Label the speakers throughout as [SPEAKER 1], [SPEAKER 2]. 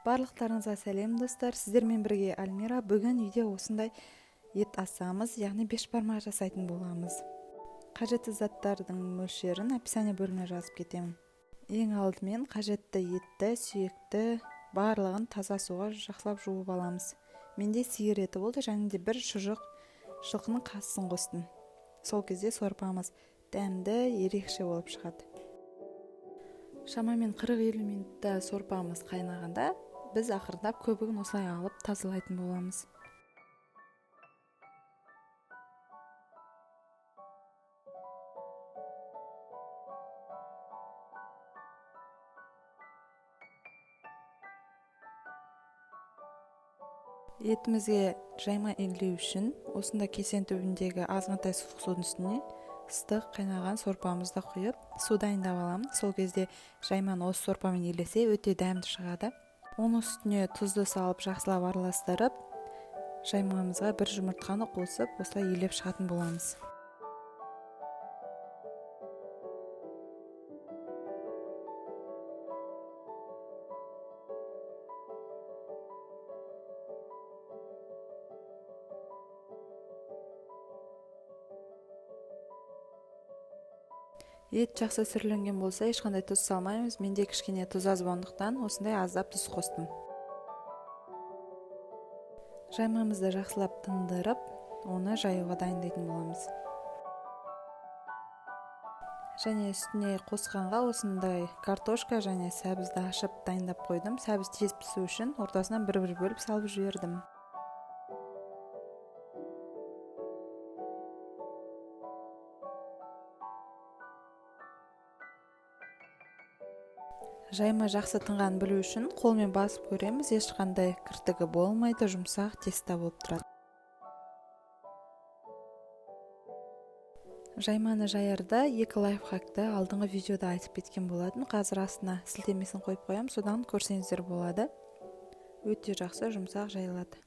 [SPEAKER 1] Барлықтарыңызға сәлем, достар. Сіздермен бірге Альмира. Бүгін үйде осындай ет асамыз, яғни бешбармақ жасайтын боламыз. Қажетті заттардың мөлшерін описание бөліміне жазып кетемін. Ең алдымен қажетті етті, сүйекті барлығын таза суға жақсылап жуып аламыз. Менде сиыр еті болды, және де бір шұжық жылқының қазысын қостым. Сол кезде сорпамыз дәмді, ерекше болып шығады. Шамамен 40-50 минутта сорпамыз қайнағанда біз ақырындап көбігін осылай алып тазалайтын боламыз. Етімізге жайма елеу үшін осында кесен түбіндегі азғантай сұйық судың үстіне ыстық қайнаған сорпамызды құйып, су дайындап аламын. Сол кезде жайманы осы сорпамен елесе өте дәмді шығады. Оның үстіне тұзды салып жақсылап араластырып, жаймамызға бір жұмыртқаны қосып, осылай елеп шығатын боламыз. Ет жақсы сүрленген болса, ешқандай тұз салмаймыз. Менде кішкене тұз аз болғандықтан осындай аздап тұз қостым. Жаймамызды жақсылап тындырып, оны жаюға дайындайтын боламыз. Және үстіне қосқанға осындай картошка және сәбізді ашып дайындап қойдым. Сәбіз тез пісу үшін ортасынан бір-бір бөліп салып жібердім. Жайма жақсы тынғанын білу үшін қолмен басып көреміз, ешқандай кіртігі болмайды, жұмсақ тесто болып тұрады. Жайманы жаярда екі лайфхакты алдыңғы видеода айтып кеткен болатын. Қазір астына сілтемесін қойып қоямын, содан көрсеңіздер болады. Өте жақсы жұмсақ жайылады.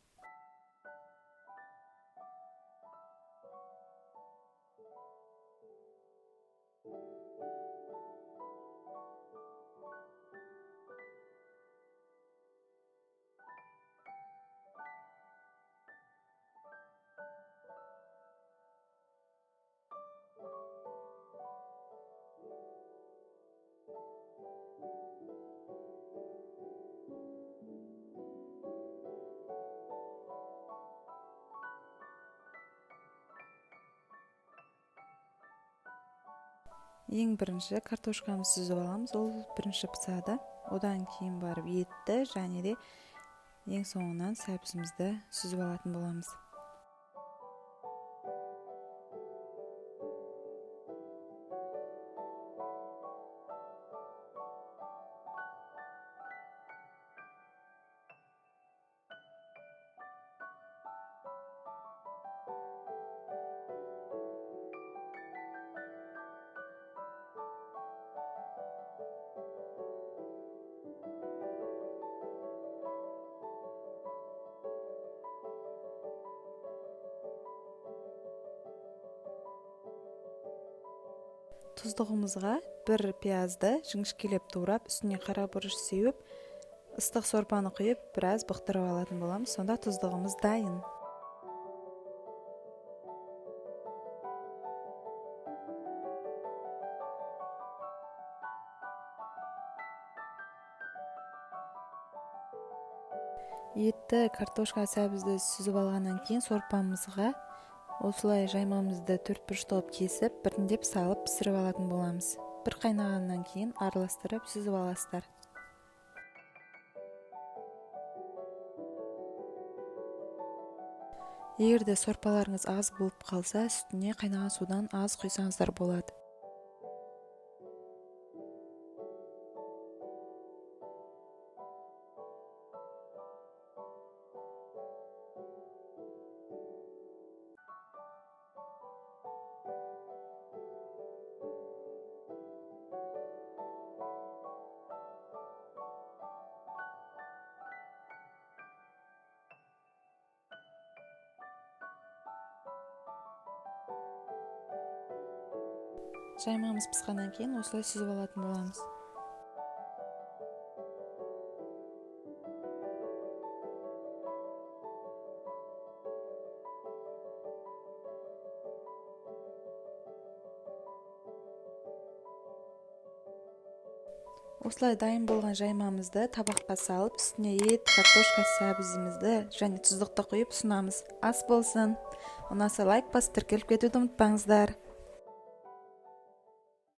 [SPEAKER 1] Ең бірінші картошканы сүзіп аламыз, ол бірінші пысады. Одан кейін барып етті және де ең соңынан сәбізімізді сүзіп алатын боламыз. Тұздығымызға бір пиязды жіңішкелеп турап, үстіне қара бұрыш сеуіп, ыстық сорпаны құйып, біраз бұқтырып алатын боламыз. Сонда тұздығымыз дайын. Етті, картошка, сәбізді сүзіп алғаннан кейін сорпамызға осылай жаймамызды төрт бұрышты қылып кесіп, біртіндеп салып пісіріп алатын боламыз. Бір қайнағаннан кейін араластырып сүзіп аласыздар. Егер де сорпаларыңыз аз болып қалса, үстіне қайнаған судан аз құйсаңыздар болады. Жаймамыз пысқаннан кейін осылай сүзіп алатын боламыз. Осылай дайын болған жаймамызды табаққа салып, үстіне ет, картошка, сәбізімізді және тұздықты құйып ұсынамыз. Ас болсын! Ұнаса, лайк басып, тіркеліп кетуді ұмытпаңыздар.